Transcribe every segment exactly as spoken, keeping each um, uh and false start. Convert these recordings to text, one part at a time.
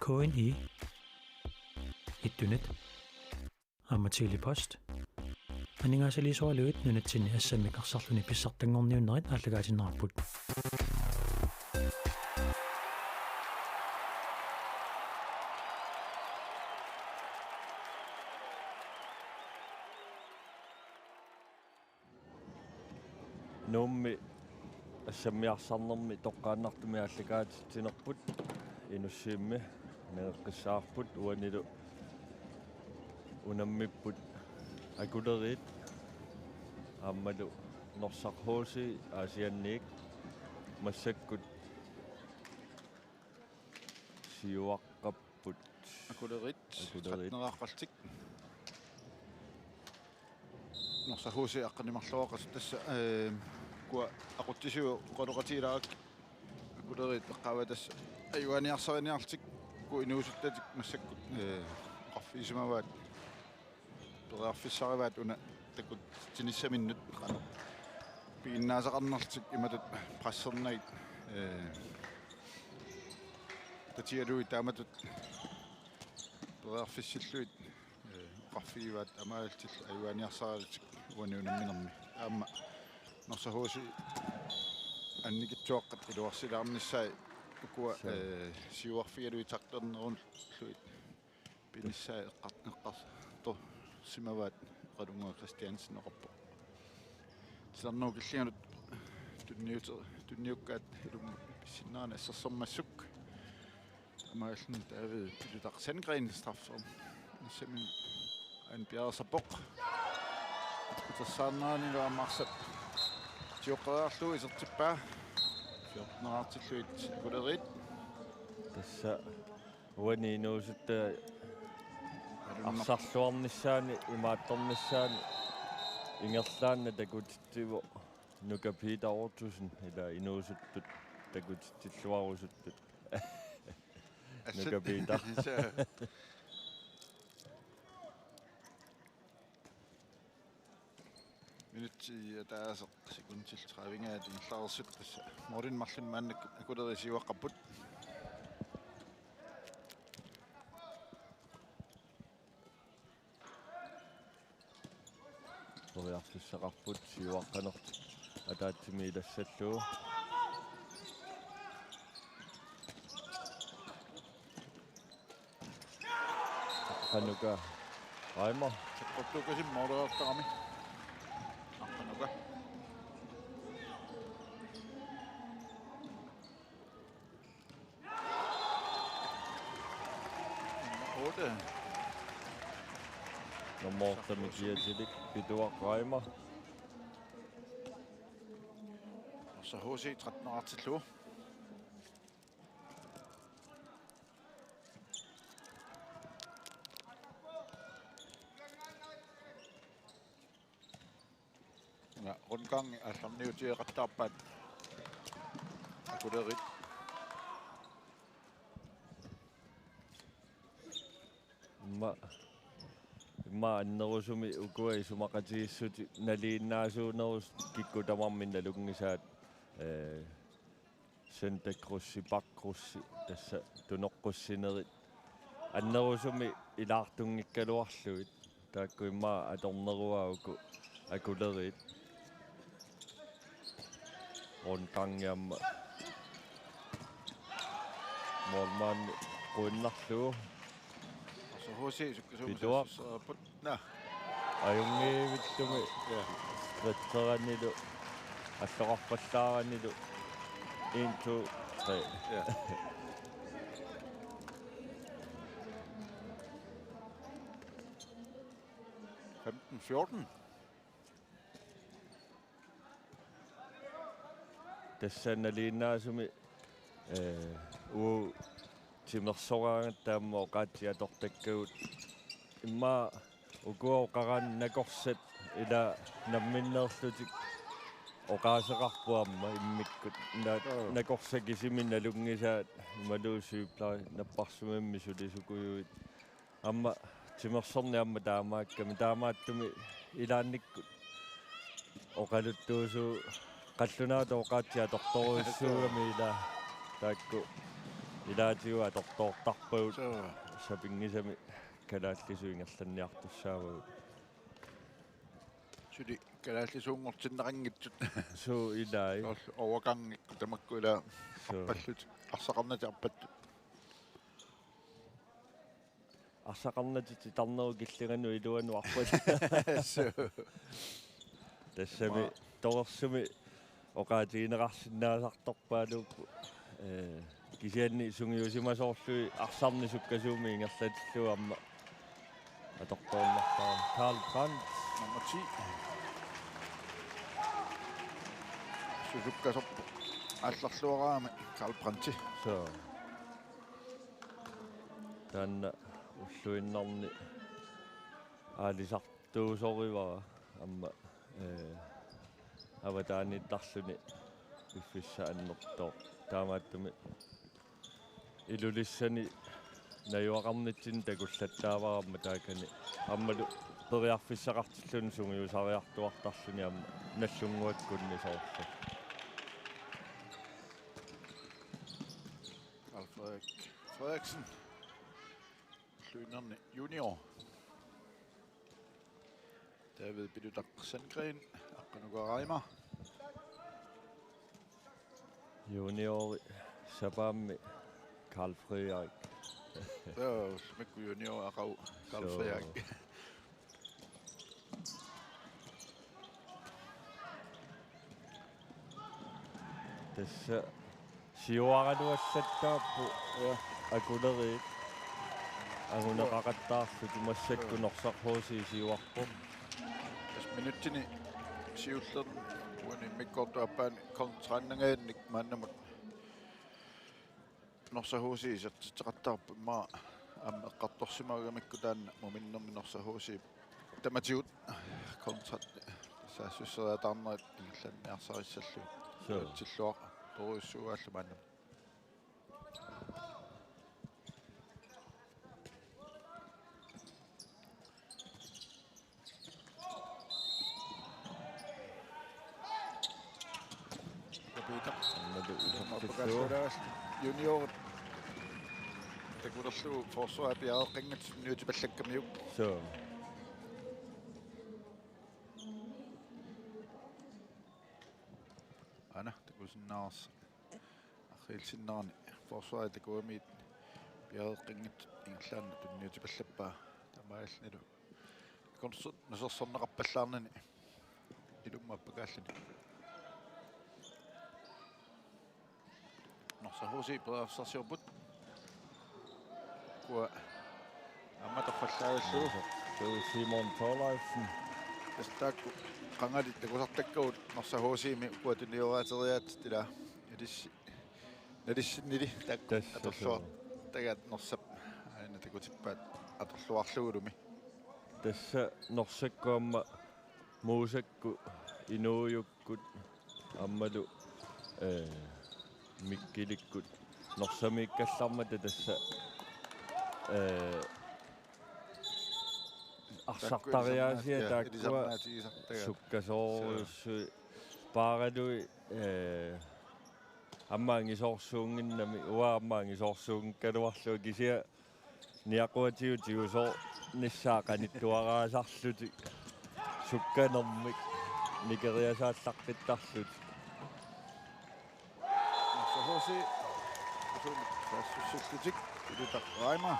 K N I, Ittunet, aamma Tele-Post. Aningaasaliisoraluit nunatsinni assammik arsarluni pissartanngorniunnerit aallakaatinneqarput. Nuummi assammiarsarnermi toqqaannartumik aallakaatitsinerput Inussiimmi nangeqqissaarput, uanilu unammipput Akuleriit aammalu Norsaq H C Aasianniit. Massakkut siuaqqapput Akuleriit. Akuleriit. Tretten-eqartik. Norsaq H C aqqaneq-marloqartoq tassa, ee, ukua aqutsisivut oqaloqatigilaarlutik. Akuleriit eqqaavaa tassa ajugaaniarsariniarlutik uku inuusuttatik massakkut, ee, oqarfigisimavaat. Periarfissarivaat una takutitsinissaminnut qanoq piginnaasaqarnerlutik imatut pressernagit, ee, tatigalugit taamatut periarfissillugit, ee, oqarfigivaat amaalillutik ajugaaniarsaralutik uani unamminermi. Aamma Norsaq H C annikitsuaqqat iluarsilaarnissaat ukua, Suu. ee, siuarfigalugit takternerullugit pinissaat eqqar-, eqqartorsimavaat Oqalunnguaq Kristiansen oqarpoq. Titarnerup killinganut tunniut-, tunniukkaat ilummut pissinnerani assersormassuk. Taamaalilluni David Pyttutaa Sandgreen straffe. Nissamin aamma piareersarpoq. Utersaarneranilu aamma arsap tioqqeriarlugu isertippaa. Fjorten-eqartillugit Akuleriit. Tassa uani inuusuttat arsarluarnissaanni imaattornissaanni ingerlaannaq takutitsivoq Nuka Peter Ottosen, ila inuusuttut takutitsilluarusuttut. Assut. Nuka Peter. Suu. Minutsit ataaseq sekundit tredive ingerlareersut tassa målimi marlunni maannakkut Akuleriit siuaqqapput. Periarfissaqarput siuaqqanertik ataatsimiit ilassallugu. Nuka Reimer. Seqqortuukasimmik måleriartarami. Nuka. Nummer otte. Nummer otte-mik kiatilik Pituaq Reimer. Norsaq H C tretten-eqartillugu. Ja, rundgangi aallarniutigeqattaarpaat Akuleriit. Immaqa, immaqa annerusumik ukua isumaqatigiissutit nalinginnaasuunerusut kikkut tamarmik nalunngisaat, ee, Santa Cruz, Park Cruz, tassa tunoqqussinerit. Annerusumik ilaartunngikkaluarlugit. Taakku immaqa atorneruaat uku Akuleriit. Rundgangi aamma. Målmandi quinnarlugu. Norsaq H C sukkasuumik Pituaq. Saassussaapput. Naa. Ajunngivillumi. Ja. Stretcheranilu. Alloqarpallaaranilu. En, to, tre. Ja. Femten fjorten. Tassa nalinginnaasumik, ee, uagut timersoraangatta aamma oqaatsit atortakkagut. Immaqa ukua oqaraanni nakorsat ila namminneerlutik oqaaseqarput aamma immikkut. Na-, Joo. Nakorsat kisimik nalunngisaat imaluunniit sygepleje-, napparsimmavimmi sulisukujuit. Aamma timersorneq aamma taamaakkami, taamaattumik ilaannikkut oqaluttuusut qallunaatut oqaatsit atortorujussuugamik ila taakku Ilaatigut atortoortarpagut. Suu. Sapinngisamik kalaallisut ingerlanniartussaavagut. Suli kalaallisuunngortinneqanngitsut. Suu, ilai. Soorlu overgangikkut tamakku ilaa. Suu. Arpallutik, arsaqarnatik arpattut. Arsaqarnatik titarnerup killinganut iluanut arpat. Suu. Tassami. Maa. Torersumik oqaatigineqarsinnaasartorpaaluupput. Ee, kisianni sungiusimasoorlugit arsarneq sukkasuumik ingerlatillugu aamma atortoornartarami. Karl Brandt. Nummer ti. Susukkasoorpoq. Aallarluaraami Karl Brandti. Suu. Taanna ulluinnarni aalisartuusorivara aamma, ee, avataaniittarluni piffissaq annertooq. Taamaattumik Ilulissani najugaqarnitsinni takullattaavara aamma taakani. Aammalu periarfissaqartilluni sungiusariartuartarluni aamma Nagdlunguakkunni soorlu. Karl Frederik Frederiksen. Ulluinnarni junior. David Pilutaq Sandgreen, Aqqanuka Raima. Juniori sapaammi Karl Frederik. Joo, ullumikkut junior aqagu Karl Suu. Frederik. Tassa siuaraluallattaapput. Ja. Akuleriit anguneqaqattaarlutik massakkut. Ja. Norsaq H C siuarpoq. Tassa minutsini siullerni uani immikkoortup aappaani kontraannangajannik maannamut Norsaq H C isertitseqattaarpoq, immaqa aamma eqqartorsimagamikku taanna muminnermi Norsaq H C tamatigut kontrat saassusseriataarnerit ingerlanniarsarissallugit. Suu. Atsilluaq torujussuugaallu maannamut. Peter. Aammalu isertillugu. Junior. Takulerlugu forsvarit piareeqqanngitsut tunniutipallakkamiuk. Suu. Aana, takusinnaavarsi. Arriilsinnerani forsvarit takugamiuk piareeqqanngitsut ingerlaannaq tunniutipallappaa. Taamaalillunilu. Konser-, nasersorneqarpallaarnani. Ilummut appakaalluni. Norsaq H C periarfissarsiorput. Ukua aamma torfallaavillugu. Suu, Simon Thorleifsen. Tassa taakku qangali takusartakkavut Norsaq H C-mi ukua tunioraateriaat ilaa. Ilissi. Nalissinnili taakku. Tassa atorluartagaat Norsap aana takutippaat atorluarlugulumi. Tassa Norsakkut aamma Muusakkut, Inuujukkut, aammalu, ee, Mikkilikkut, Norsamiikkallarmata tassa, ee, arsartariaasiat taakkua, taakkua ilisarnaatigisartagaat. Sukkasoorujussuit. Paaraluit, ee, aamma angisoorsuunnginnami, uanga aamma angisoorsuunngikkaluarlunga kisianni niaquatigut tigusoornissaat qanittuaraasarlutik sukkanermik nikeriasaallaqqittarlutik. Norsaq H C. Usuumik saassussillutik. Pilutaq Raima.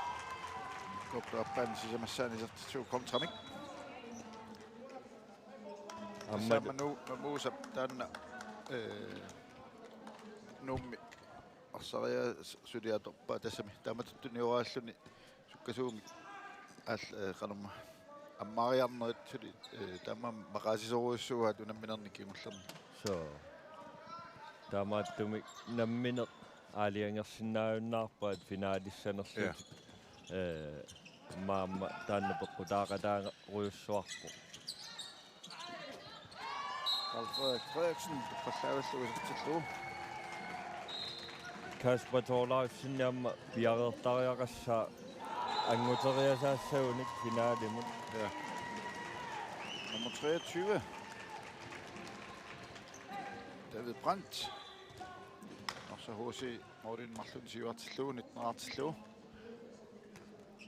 Immikkoortup aappaani sisamassaani isertitsivoq kontramik. Aamma tassa Manu, Mamuusap taanna, ee, Nuummi arsariaa s-, suli atorpaa tassami. Taamatut tunioraaluni sukkasuumik aal-, ee, qanorma ammaariarnerit suli, ee, taamaammat maqaasisorujussuuaat unamminerni kingullerni. Suu. Taamaattumik nammineq aalajangersinnaajunnaarpaat finaalissanerlutik. Ja. Ee, aamma taanna peqqutaaqataarujussuarpoq. Karl Frederik Frederiksen, torfallaavillugu isertillugu. Kasper Thorleifsen aamma piareertariaqassaaq anguteriasaassagunik finalimut. Ja. Nummer treogtyve. David Brandt. Nå, H C målinik marlunnik siuartillugu, nittenerartillugu.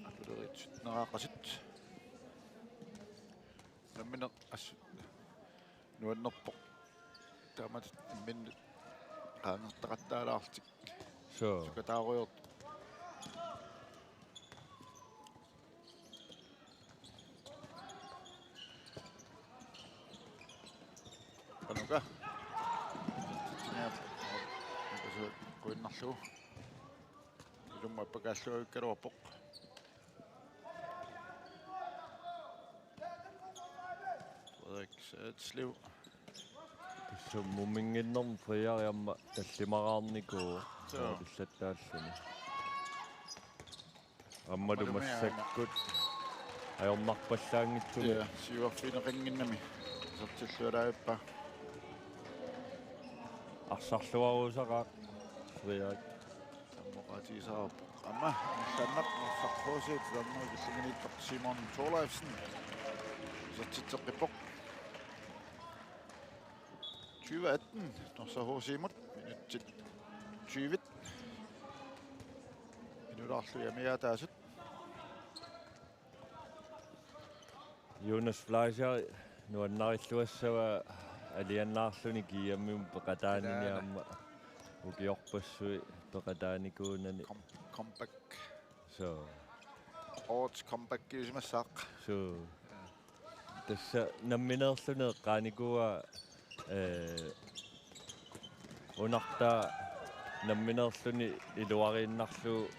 Akulerikka sytteneraaqqasut. Nammineq assut nuannerpoq. Taamatut imminnut qaangertaqattaalaarlutik. Suu. Sukataarujoortut. Qanuka. Quinnarlugu. Ilumut appakaalluavikkaluarpoq. Frederik Sadsløv. Tassa muminnginnermik Frederik aamma tallimaraarnikuuvoq. Suu. Taamallattaalluni. Aammalu aammalu aana massakkut ajornarpallaanngitsumik. Ja, siuarfigineqannginnami. Isertilluarpaa. Arsarluarusaqaaq Frederik. Sammoqatigisarpoq. Aamma, Sannaq, Norsaq H C, titarnerup killinginiittoq Simon Thorleifsen. Isertitseqqippoq. Tyve atten, Norsaq H C-mut, minutsit tyve. Minutsit amigaataasut. Jonas Fleischer nuannarilluassavaa alianaarluni G M-imut peqataanini. Ilaana. Aamma ukiorpassuit peqataanikuunani. Kom-, comeback. Suu. Årets comeback-iusimassaaq. Suu. Tassa nammineerluni eqqaanikuuaa, ee, unartaa nammineerluni iluariinnarlugu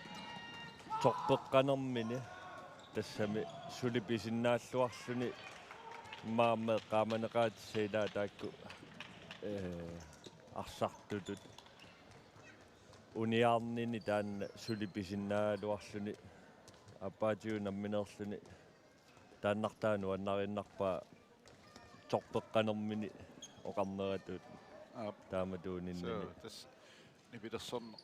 torpeqqanermini, tassami suli pisinnaalluarluni, aamma eqqaamaneqaatissat ilaat taakku, ee, arsartutut uniarnini taanna suli pisinnaagaluarluni, aappaatigut nammineerluni taannartaa nuannariinnarpaa torpeqqanermini oqarneratut. Aap. Taamatuuninnani. Suu, tassa nipilersorneq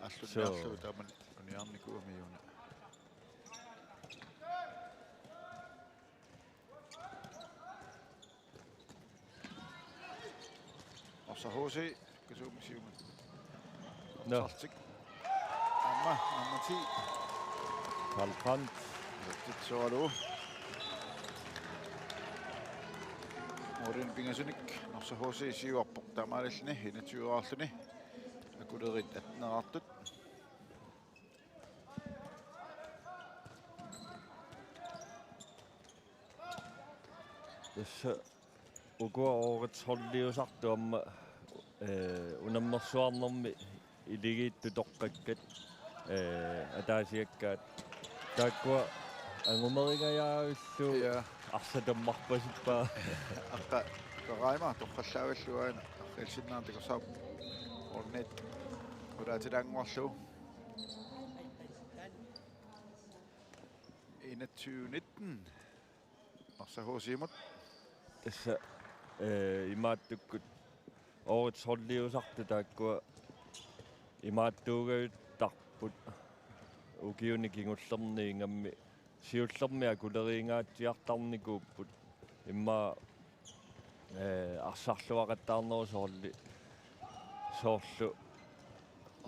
aallunniarlugu. Suu. Taamani uniarnikuugami Jonas. Norsaq H C, Kasuumi siumut. Nå. Saltik. Aamma, nummer ti. Karl Brandt. Titsualu. Målinik pingasunik, Norsaq H C siuarpoq taamaalilluni, enogtyve-raarluni. Akulerit attenerartut. Tassa ukua årets holdiusartut aamma, ee, unammersuarnermi iligiittut toqqakkat, ee, ataasiakkaat. Taakkua angumeringajaavillu. Ja. Arsaq tammarpasippaa. Aqqa Karaima torrallaavillugu aana arriilsinnaanera takussavarput. Ornit qulaatilaannguarlugu. Enogtyve nitten. Norsaq H C-mut. Tassa, ee, imaattukkut årets holdiusartut taakkua imaattuugajuttarput ukiuni kingullerni ingammik siullermik akuleriingaatsiartarnikuupput. Immaqa, ee, arsarluaqattaarnerusoq holdi, soorlu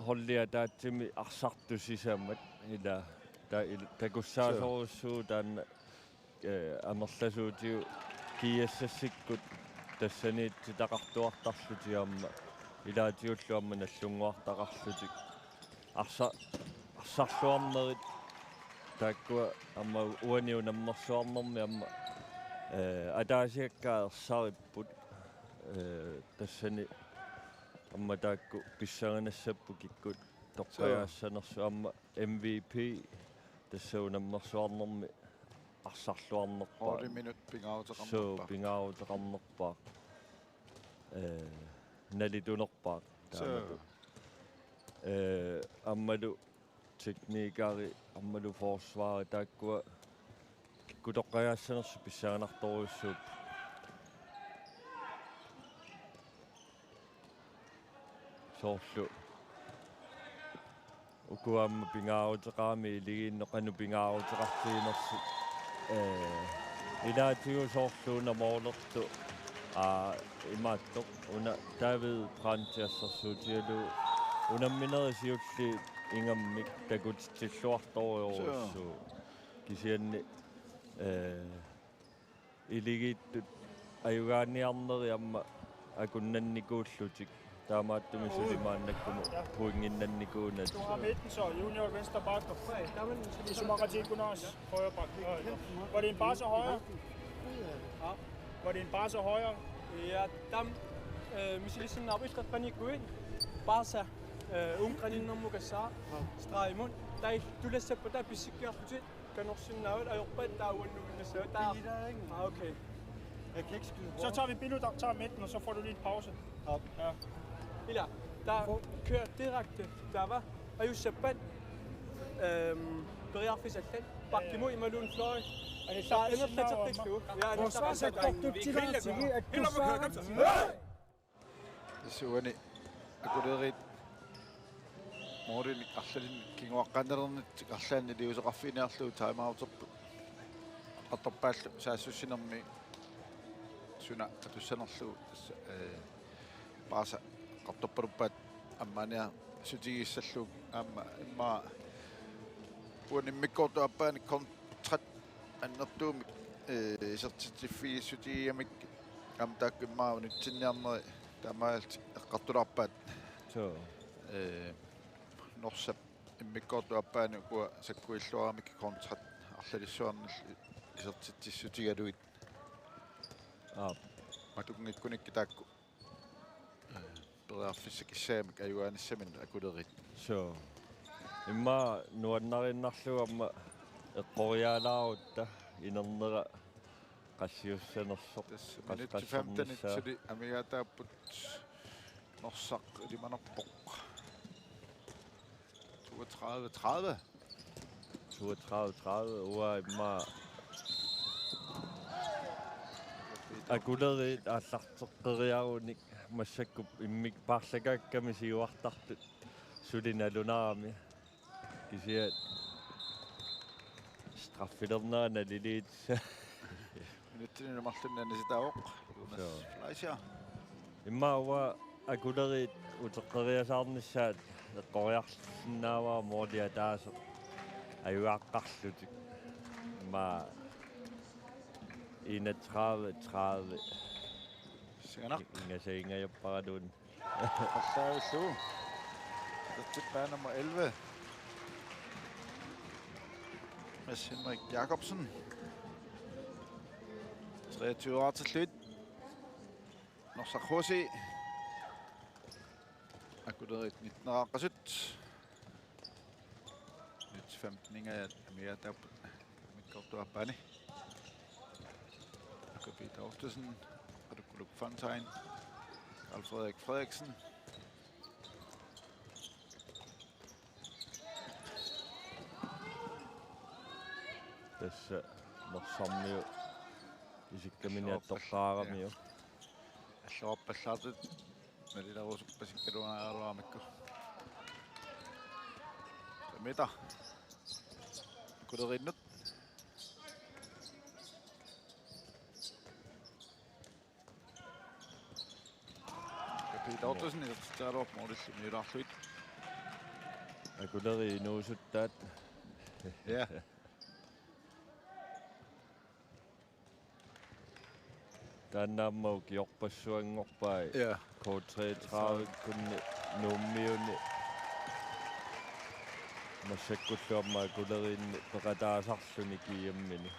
holdi ataatsimik arsartut sisamat ila ta-, il-, takussaasorujussuuvoq taanna, ee, amerlasuutigut G S S-ikkut tassaniittitaqartuartarlutik aamma ilaatigullu aamma nallunnguartaqarlutik. Arsa-, arsarluarnerit taakkua aamma uani unammersuarnermi aamma, ee, ataasiakkaat ersaripput, ee, tassani aamma taakku pissanganassapput kikkut toqqagaassanersut aamma M V P tassa unammersuarnermi arsarluarnerpaaq. Otte minut pingaaruteqarnerpaaq. Suu, pingaaruteqarnerpaaq. Ee, nalitunerpaaq. Suu. Taamatut. Ee, aammalu teknikeri, aammalu forsvari taakkua kikkut toqqagaassanersut pissanganartorujussuupput. Soorlu ukua aamma pingaaruteqarami iligiinnut qanoq pingaaruteqartiginersut. Ee, ilaatigut soorlu una målertoq, aa, imaattoq una David Brandt assersuutigalugu Unamminerit siulliit ingammik takutitsilluartorujussuuvoq. Suu. Kisianni, eh, iligiittut ajugaaniarneri aamma akunnannikuullutik. Taamaattumik suli maannakkut pointinnannikuunatik. Du har midten så, junior venstre back. Isumaqatigiikkunaras højre back. Var det en Barca højre? Var det en Barca højre? Ja, tam, eh, misilisinnaarpoq illit qanikuit. Barca, eh, uunga qaninnermut kassaa. Stregimut. Taava tulassappata pissikkiarlutit. Kanorsinnaavat ajorpat taava uannut minnassava taava. Biler, ikke? Ah, okay. Jeg kan ikke skyde. Så tager vi Bino, der tager midten, og så får du lige en pause. Ja. Ila, taava kører direkte. Taava ajussappat, øhm, periarfissallat. Bakkimut imaluunniit fløj. Taava ingerlateqqillugu. Ja, forsvarsakkorduttilaartigi akkusaartigi. Tassa uani Akuleriit målinik arlalinnik kinguaqqaannarnissaq arlaannik iliuuseqarfiginiarlugu timeouterput. Eqqartorpaallu saassussinermi suna atussanerlugu tassa, eh, Barca eqqartorpaluppaat ammaaniarsutigissallugu aamma immaqa uani immikkoortup aappaani kon- tret annertuumik, eh, isertitsiffigissutigigamikkit aamma taakku immaqa unitsinniarneri taamaalillutik eqqartulaarpaat. Suu. Eh, Norsap immikkoortup aappaani ukua sakkuilluaramikkit kontra arlalissuarnillu isertitsissutigalugit. Aap. Matunngikkunikku taakku. Periarfissakissagamik ajugaanissaminnik Akuleriit. Suu. Immaqa nuannariinnarlugu aamma eqqoriaalaarutta inernera qassiussanersoq. Tassa minutsit femten suli amigaataapput Norsaq ilimanarpoq. Toogtredive tredive. Toogtredive tredive, uanga immaqa Akuleriit aallarteqqeriarunik massakkut immikkut paarlakaakkami siuartartut suli nalunarami. Kisianni straffilernera naliliit. Minutsini marlunni anisitaavoq. Jonas Fleischer. Immaqa uanga Akuleriit uteqqeriasaarnissaat eqqoriarsinnaavara måli ataaseq ajugaaqqarlutik. Immaqa enogtredive tredive. Siganak. Ingasaingajapparaluun. Arlaavillugu. Tatsippaanama elleve. Mads Henrik Jakobsen. Treogtyve artilløbet. Norsaq H C. Akuleriit nitten-eqaqqasut. Nyt femten-ingajaat amigaataapput immikkoortup aappaani. Akke Peter Ottesen, Alukuluk Fontain, Carl Frederik Frederiksen. Tassa Norsarmiut isikkamini attortaaramiuk. Allorpallaartut nalilerusuppassikkaluaraluaramikku. Mita. Akuleriinnut. Peter Ottesen isertitseraluarpoq målillu niulaarluit. Akuleriit inuusuttaat. Ja. Taanna aamma ukiorpassuanngorpai. Ja. K treogtredive-kkunni Nuummiuni. Massakkullu aamma Akuleriinni peqataasarluni G M-ini.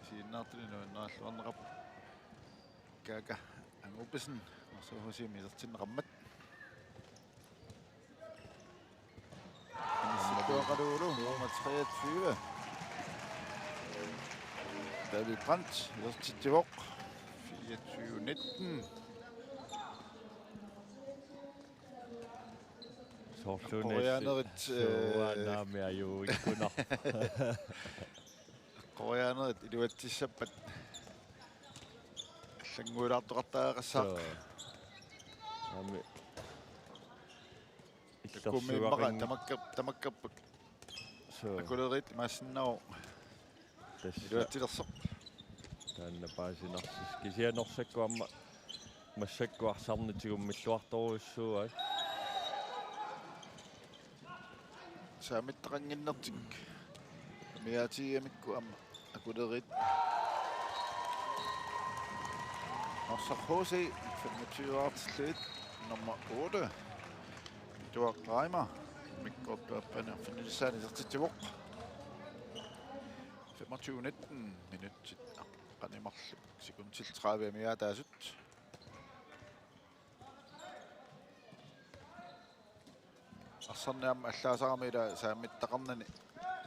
Isiginnaartuni nuanneralluarneqarpoq. Kaka Angupisen, Norsaq H C-mi isertinneqarmat. Inissikkuaqaluulu nummer treogtyve. David Brandt, isertitsivoq. Fireogtyve nitten. Soorluuna eqqoriaanerit, soorlu, eh, naami ajuuikkunarpoq. Eqqoriaanerit iluatsissappat allannguilaartoqartariaqassaaq. Suu. Aamma. Takkuummi immaqa illersuarin- tamakka-, tamakkerput. Suu. Akuleriit imaassinnaavoq. Tassa. Iluatsilersoq. Taanna paasinarsis. Kisianni Norsaq aamma massakkut arsarneq tigummilluartorujussuuaat. Saamittaqannginnertik. Amigaatigigamikku aamma Akuleriit. Norsaq H C femogtyve-artillugit nummer otte, Tuaq Reimer, immikkoortup aappaani arfinilissaani isertitsivoq. Femogtyve nitten, minutsit qanimarluk sekundit tredive amigaataasut. Arsarneq aamma allaasarami ila saamittaqarnani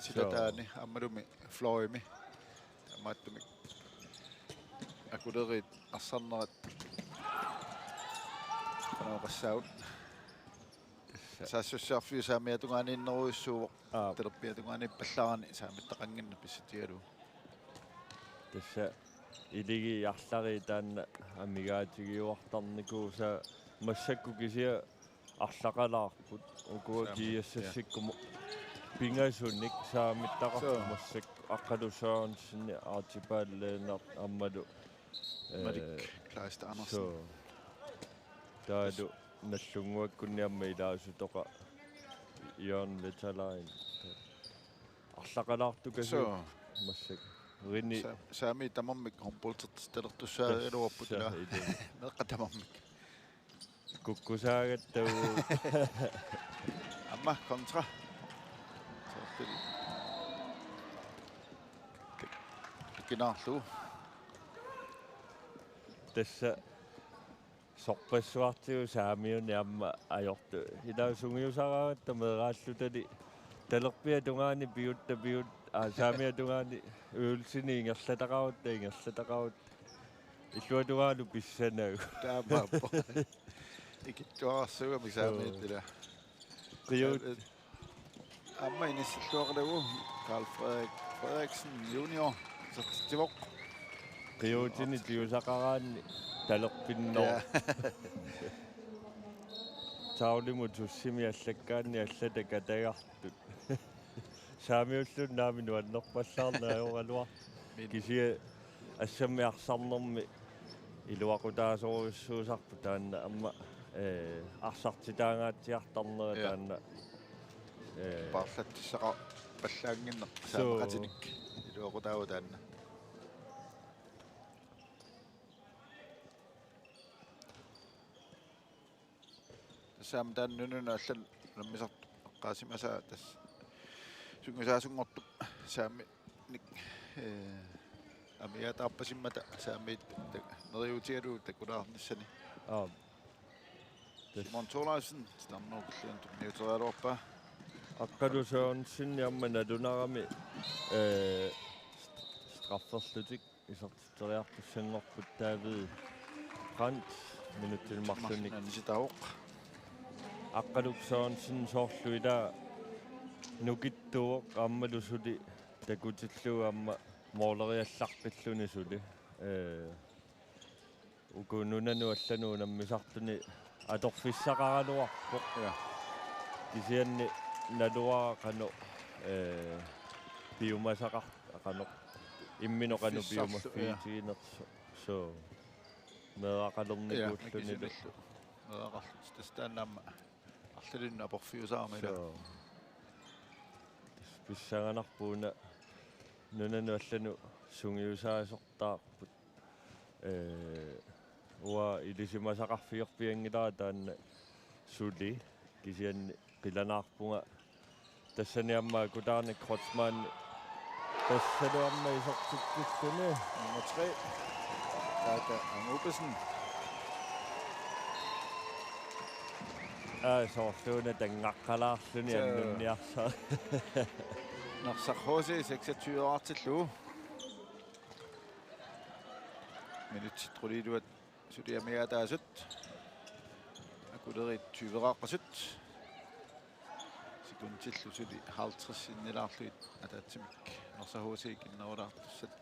silataani aammalumi fløjimi. Taamaattumik Akuleriit arsarnerat qanoq oqassaagut. Saassussiarfiup saamiata tungaaniinnerujussuuvoq. Aap. Talerpiata tungaaniippallaarani saamittaqannginnera pissutigalugu. Tassa iligi arlari taanna amigaatigiuartarnikuusaa massakkut kisiat arlaqalaarput. Ukua Saami-, kiassassikkumu pingasunik saamittaqarput. Soo. Massakkut Aqqalu Sørensen, Archibald Lennert aammalu, eh, Malik Kleist Andersen. Soo. Taavalu Nagdlunguakkunni aamma ilaasutoqaq Jørgen Veterlain. Arlaqalaartukasiuk. Soo. Massakkut. Rini. Sa-, saamiit tamarmik håndboldertitalertussaagaluarput. Tassa ila. Ilaa. Meeqqat tamarmik. Kukkusaagatta. Aamma kontra. Soorlu. Ki-, kinaarlugu. Tassa sorpassuartigut saamiuni aamma ajortut. Ilaa sungiusaraavatta meeraallutali talerpiata tungaani piutta piut, aa, saamiata tungaani øvelsini ingerlataqarutta ingerlataqarutta. Illuatungaanut pissanagu. Taamaappoq. Ikittuararsuugami saamiit ila. Qiut. Aamma inissilluaqalugu Karl Frederik Frederiksen junior isertitsivoq. Qiutini tigusaqaraanni talerpinnooq. Ja. Tavlimut tussimi allakkaanni allata katagartut. Saamiulluunniit nuannerpallaarneq ajoraluartoq. Min- Kisianni assammik arsarnermi iluaqutaasorujussuusarpoq taanna aamma, eh, arsartitaangaatsiartarnera. Ja. Taanna, eh, paarlatsissaqarpallaannginneq. Soo. Saameqatinik iluaqutaavoq taanna. Tassa aamma taanna nunanut allanut unammisartut eqqaasimasaat tassa sungiusaasunngortup saaminik, eh, amigaataarpasimmata saamiit ta-, neriuutigalugu takulaarnissani. Aap. Tassa Simon Thorleifsen, Starnor killian tunniuteriaraluarpaa. Aqqalu Sørensen aamma nalunarami, eh, strafferlutik isertitseriartussanngorput David Brandt minutsini marlunni. Marlunni anisitaavoq. Aqqaluk Sørensen soorlu ila nukittuuvoq aammalu suli takutillugu aamma mooleriallaqqilluni suli. Eh, uku nunanut allanut unammisartuni atorfissaqaraluarpoq. Ja. Kisianni naluara qanoq, eh, piumasaqar-, qanoq imminut qanoq piumaffissarlu, ja, piumaffiitiginersoq. Soo. Meeraqalernikuullunilu. Ja, mikisinillu. Meeraqarlutik tassa taanna aamma arlalinnik aporfiusaramik ila. Soo. Tassa pissanganarpoq una nunanut allanut sungiusaasortaarput. Eh, uanga ilisimasaqarfigerpianngilara taanna suli, kisianni qilanaarpunga tassani aamma Akutaarnik Kreutzmann tassalu aamma isertitsilluni. Nummer tre, Taata Angupesen. Aa, soorluuna tangaqqalaarluni. Soo. Annunniarsa. Norsaq H C seksogtyve-artillugu. Minutsit quliiluat suli amigaataasut. Akuleriit tyve-raaqqasut. Sekundillu suli halvtreds sinnilaarlugit ataatsimik Norsaq H C kinnerulaartussat.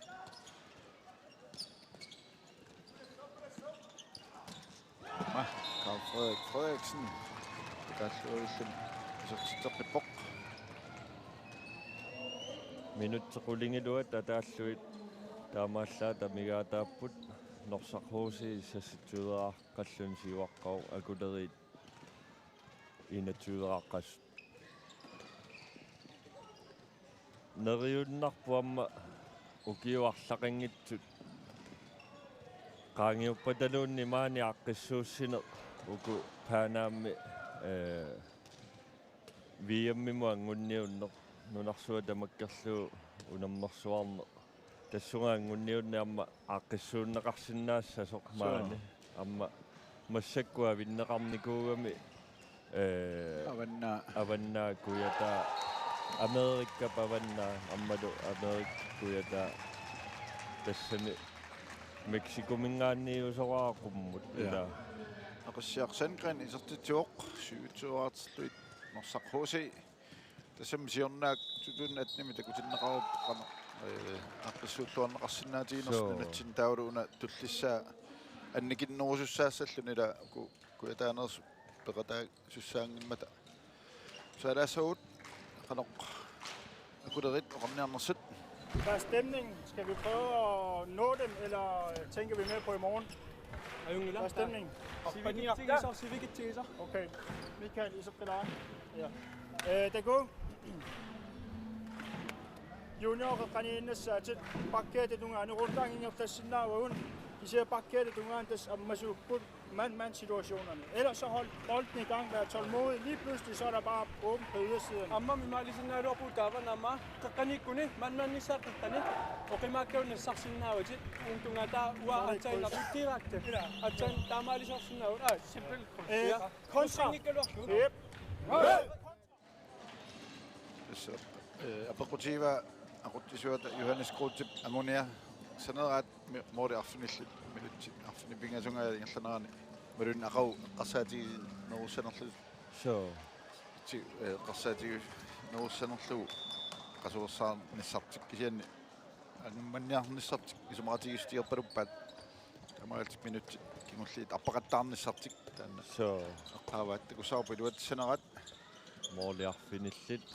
Aamma Karl Frederik Frederiksen. Takalluillun isertitseqqippoq. Minutsit qulingiluat ataallugit taamaallaat amigaataapput. Norsaq H C seksogtyveqqalluni siuaqqavoq, Akuleriit enogtyveqqassut. Neriunnarpoq aamma ukiut arlaqanngitsut. Qaangiuppataluunniit maani aaqqissuussineq uku Panami, eh, V M-imut anguniunneq, nunarsuaq tamakkerlugu unammersuarneq. Tassunga anguniunneq aamma aaqqissuunneqarsinnaassasoq. Suu. Maani. Aamma massakkut avinneqarnikuugami, eh, Avannaa. Avannaa kujataa. Amerikap avannaa, aammalu Amerikap kujataa. Tassami Mexicominngaanniit usoraaqqummut. Ja. Ilaa. Aqissiaq Sandgreen isertitsivoq, syvogtyve-aatsillugit Norsaq H C. Tassami siornaak to tusind atten-imi takutinneqarpoq qanoq, eh, aaqqissuulluarneqarsinnaatiginersoq. Suu. Nunatsinni taavalu una tullissaa annikinnerusussaassalluni, ilaa, uku kujataaneersut peqataasussaanngimmata. Saalaassavut qanoq Akuleriit oqarniarnersut. Hvad er stemningen? Skal vi prøve at nå dem, eller tænker vi mere på i morgen? Hvad er stemningen? Sivikitsingisar, sivikitsingisar. Okay. Michael, iseqqilaa. Ja. Eh, takuuk. Junior qeqqaniinnassaatit, bakkeata tungaanut rundangit ingerlassinnaavagut. Kisianni bakkeata tungaanut tassa ammasuupput. Mand-mand-situationerne. Ellers så hold bolden i gang, vær tålmodig. Lige pludselig så er der bare åben på ydersiderne. Aamma imaalisinnaagaluarpugut taava aamma qeqqaniikkuni, mand-mandinissaat qeqqani. Oqimaakkagut nassarsinnaavatit, uunga tungaanut uanga aatsaannarput direkte. Aatsaat taamaalisorsinnaavugut. Aa, simpel. Eh, ja. Kontra. Yep. Tassa, eh, apeqqutigaa aqutsisuata Johannes Kreutzip angunia saneraat mi-, måli arfinillit minutsit arfineq-pingasungaat ingerlanerani. Imaluunniit aqagu eqqarsaatiginerussanerlugu. Suu. Ti-, eh, eqqarsaatiginerussanerlugu qasuersaarnissartik kisianni angummanniarnissartik isumaqatigiissutigerpaluppaat. Taamaalillutik minutsit kingulliit arpaqattaarnissartik taanna. Suu. Eqqaavaat, takussavarput iluatsissaneraat. Måli arfinillit.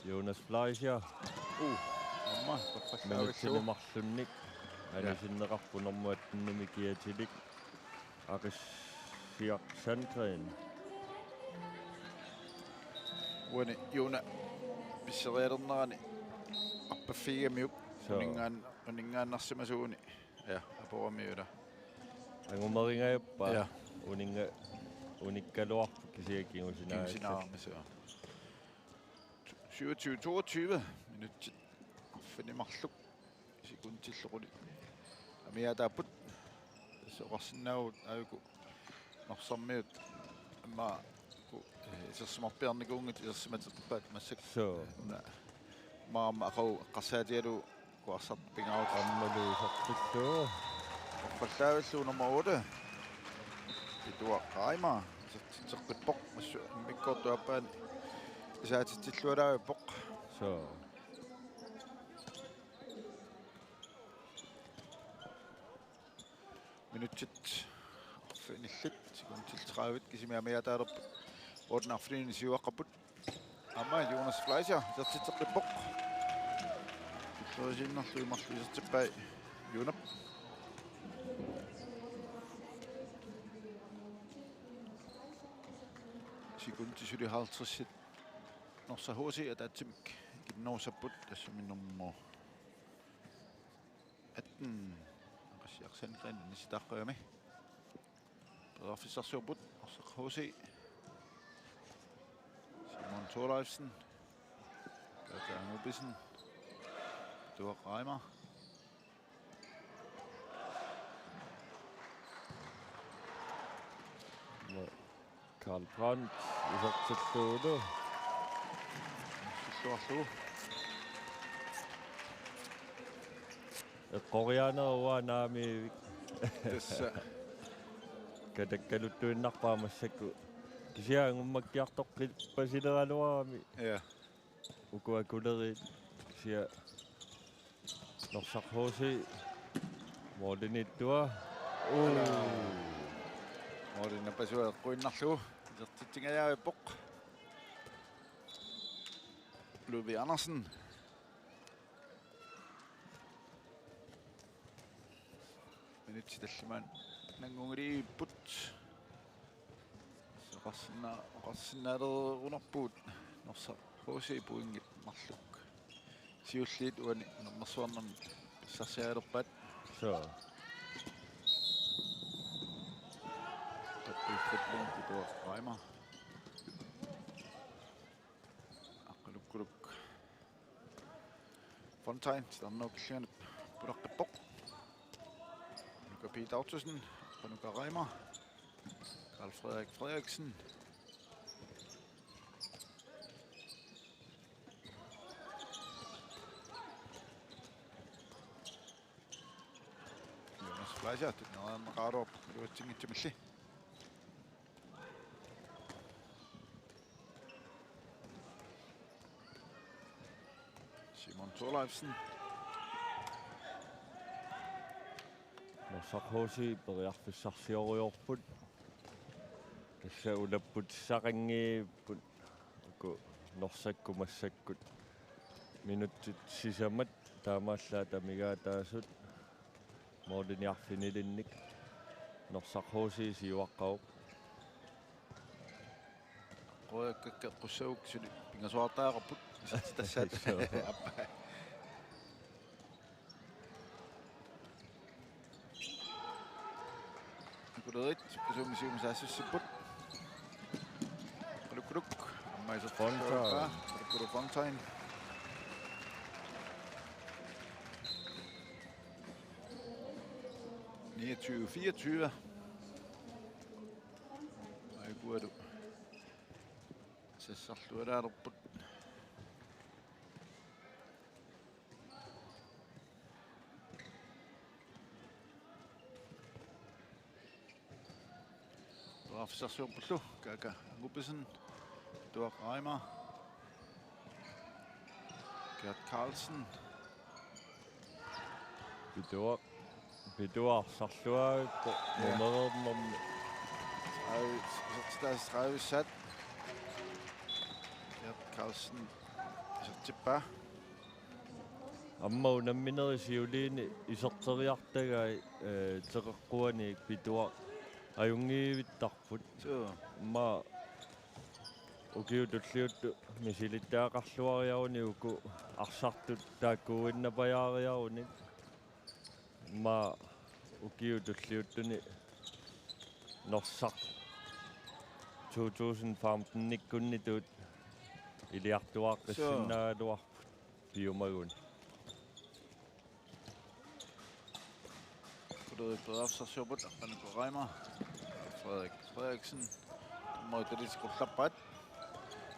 Jonas Fleischer. Uh, aamma, toqqallaavilluni. Minutsini marlunnik. Ja. Anisinneqarpoq nummer atten-imi kiatilik. Aqissiaq Sandgreen. Uani Juna pisserialernerani arpaffigigamiuk. Suu. Uninngaan-, uninngaannarsimasuuguni. Ja, aporamiuk ilaa. Angumeringajappaa. Ja. Uninnga-, unikkaluarpoq kisianni kingusinaagassat. Kingusinaaramisiga. Syvogtyve toogtyve minutsit arfineq-marluk sekundillu qulit amiaataapput. Tassa oqarsinnaavugut aajuku Norsarmiut aamma ku-, eh, isersimarpiarnikuunngitsut isersimateqarpaat massakkut. Suu. Una maani aqagu eqqarsaatigalugu kuarsartut pingaarut. Aammalu isertillugu. Orfallaavillugu nummer otte. Pituaq Reimer. Isertitseqqippoq. Massakkut immikkoortup aappaani isaatitsillualaavippoq. Suu. Minutsit arfinillit, sekundit tredive kisimi amiaataalerput. Otte arfinillit siuaqqapput. Aamma Jonas Fleischer isertitseqqippoq. Tulleriinnarlugu marluk isertippai Junap. Sekundit suli halvtredsit Norsaq H C ataatsimik ikinnerussapput, tassami nummer atten, Aqissiaq Sandgreen, inissitaaqqagami. Periarfissarsiorput Norsaq H C. Simon Thorleifsen. Kaka Angupisen. Pituaq Reimer. Karl Brandt isertillugulu. Isertilluarlugu. Eqqoriaanerup uanga naamiivik. Tassa. Katakkaluttuinnarpaa massakkut. Kisianni angummakkiartoqqippasileralugami. Ja. Uku Akuleriit kisianni Norsaq H C målimiittua. Uu. Målimi napasua eqquinnarlugu. Isertitsingajavippoq. Ludvig Andersen. Minutsit tallimaat nangungiliipput. Soqarsinna-, oqarsinnaalerunerpugut Norsaq H C pointit marluk. Siulliit uani unammersuarnermi pissarsialerpaat. Suu. Tappiuffallunga Pituaq Reimer. Aqqalukkuluk. Fontain, titarnerup killinganut pulaqqippoq. Nuka Peter Ottosen, Nuka Reimer, Karl Frederik Frederiksen. Jonas Fleischer, tunniunneqaraluarpoq iluatsinngitsumilli. Simon Thorleifsen. Norsaq H C periarfissarsiorujoorput. Tassa ulapputissaqanngipput uku Norsakkut massakkut minutsit sisamat taamaallaat amigaataasut. Målini arfinilinnik Norsaq H C siuaqqavoq. Qojakka eqqussagukku suli pingasuartariaqarput. Isertitassaat. Suu. Aappaat. Akuleriit, Pisuumi siumut saassussipput. Aqqalukkuluk, aamma isertittarpaa. Fontain. Aqqalukkuluk Fontain. Niogtyve fireogtyve. Aikualu sassarlualaalerput. Periarfissarsiorpullu Kaka Angupisen, Pituaq Reimer, Gert Carlsen. Pituaq, Pituaq arsarluarpoq. Ja. Nummerernermi. Ai, isertitaasut tredive-sat. Gert Carlsen isertippaa. Aamma unamminerit siuliini iserteriartagai, eh, teqeqquaniit Pituaq ajunngivittarput. Suu. Aamma ukiut tulliuttut misilittagaqarluariaruni uku arsartut taakkuuinnapajaariaruni. Aamma ukiut tulliuttuni Norsaq to tusind femten-ikkunnitut iliartuaaqqissinnaagaluarput piumaguni. Akuleriit periarfissarsiorput, aqqanukku Reimer, Frederik Frederiksen, aamma utalitik qullarpaat.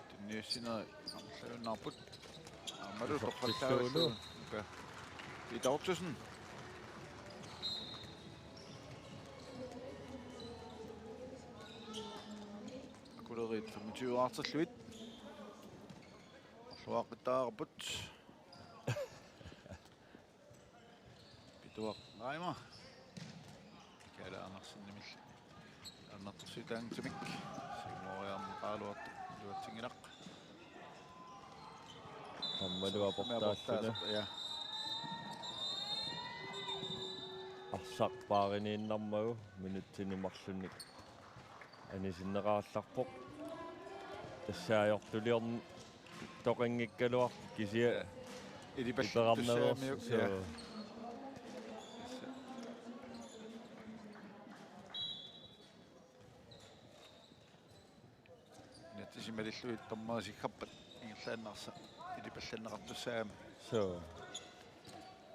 Tunniussinerit amerlajunnaarput. Aammalu torrallaarlugu. Torrallaavillugu. Okay. Peter Ottosen. Akuleriit femogtyve-artillugit. Marluaaqqittariaqarput. Pituaq Reimer. Kaala Andersenimilli. Annertusiutaanngitsumik. Siumoriarneqaraluartoq iluatsinngilarput. Aammalu aportaalluni. Aportaasoq, ja. Arsaq paariniinnarmagu minutsini marlunnik anisinneqarallarpoq. Tassa ajortuliorn-, toqanngikkaluarpoq kisianni. Ja. Ilipallattussaamiuk, iperarnerusoq, ja. Suu. Inatsisit malillugit dommerit siggarpat ingerlaannarsi ilipallanneqartussaammat. Suu.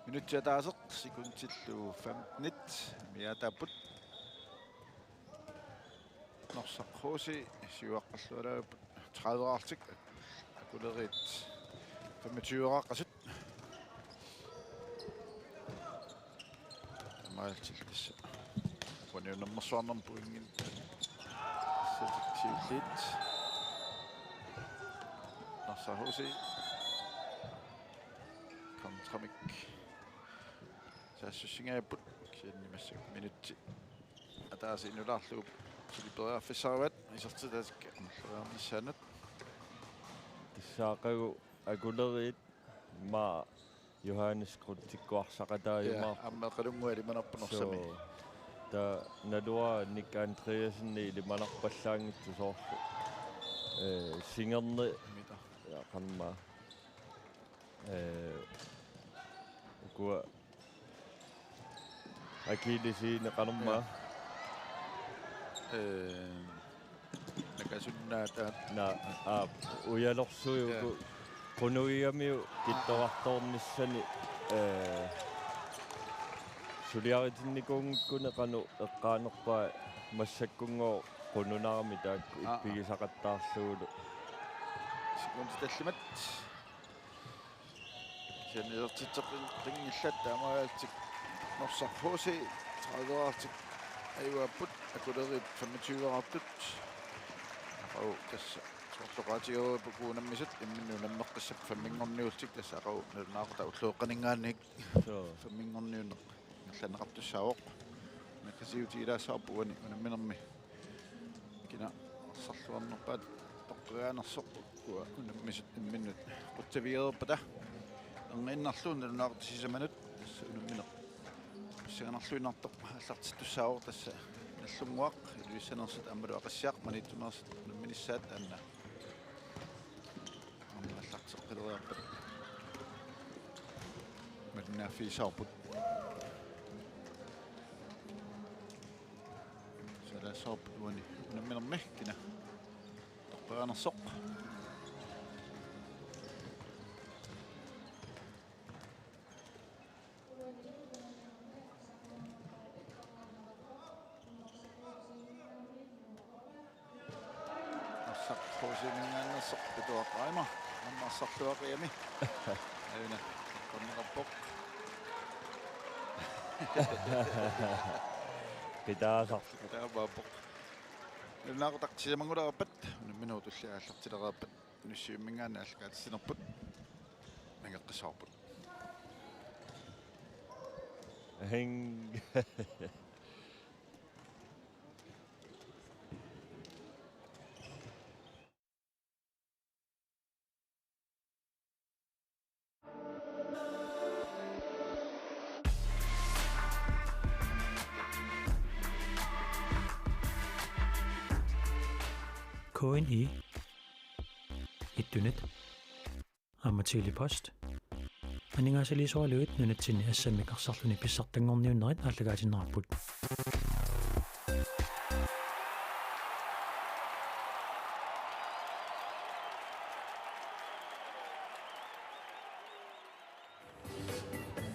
Minutsit ataaseq sekundillu femtenit amigaataapput. Norsaq H C siuaqqalluarput tredive-artik. Akuleriit femogtyve-raaqqasut. Taamaalillutik tassa. Uani unammersuarnermi pointit. Tassa siulliit. Norsaq H C. Kontramik. Saassussingaapput. Kisianni massakkut minutsit ataaseq inulaarlugu suli periarfissaraat isertitaatikka amerleriarnissaannut. Tassa aqagu Akuleriit aamma Johannes Kruttikkuarsaqataajumaarpoq. Ja, aamma Qalunnguaq ilimanarpoq Norsami. Soo, taava naluara Nick Andreassen ilimanarpallaanngitsoq soorlu. Ee, singerni-, Mida? Ja, qamma. Ee, ukua akillesiini qanormaa. Ja. Ee, nakasunnaataat. Naa, aa, ujalorsuujuku. Ja. Qunugigamiuk kittorartoornissani, ee, suliaritinnikuunngikkuni qanoq eqqaanerpaa massakkunngooq qununarami taakku. Aa, aa. Ippigisaqattaarlugulu. Sekundit tallimat. Kisianni isertitseqqinngillat taamaalillutik Norsaq H C tredive-artik ajuaapput, Akuleriit femogtyve-artut. Aqagu tassa soorlu oqaatigereerput unammisut imminnut unammeqqissapput femminngorniullutik, tassa aqagu nalunaaqutaq ulloqeqqaninngaanniit. Soo. Femminngorniunneq ingerlanneqartussaavoq. Nakkasiutigilaassavarput uani unamminermi. Kina arsarluarnerpaat toqqagaanersoq, ukua unammisut imminnut qutsavigereerpata. Erniinnarlugu nalunaaqutaq sisamanut tassa unammineq pissanganarluinnartoq aallartittussaavoq, tassa Nagdlunguaq, Ilulissaneersut aammalu Aqissiaq maniitsuneersut unamminissaat taanna. Aamma aallarteqqileriarpata malinnaaffigissavarput. Silaassavarput uani unamminermi kina toqqagaanersoq. Norsaq H C-minngaanneersoq Pituaq Reimer. Aamma arsarluaqigami. Aajuna. Qonneqarpoq. Qitaasaq. Qitaamaappoq. Nalunaaqutaq sisamanngulerpat unamminerup tullia aallartilereerpat Nuussiorminngaanniit aallakaatitsinerput nangeqqissavarput. Hing. K N I, Ittunet, aamma Tele-Post. Aningaasaliisoraluit nunatsinni assammik arsarluni pissartanngorniunnerit aallakaatinneqarput.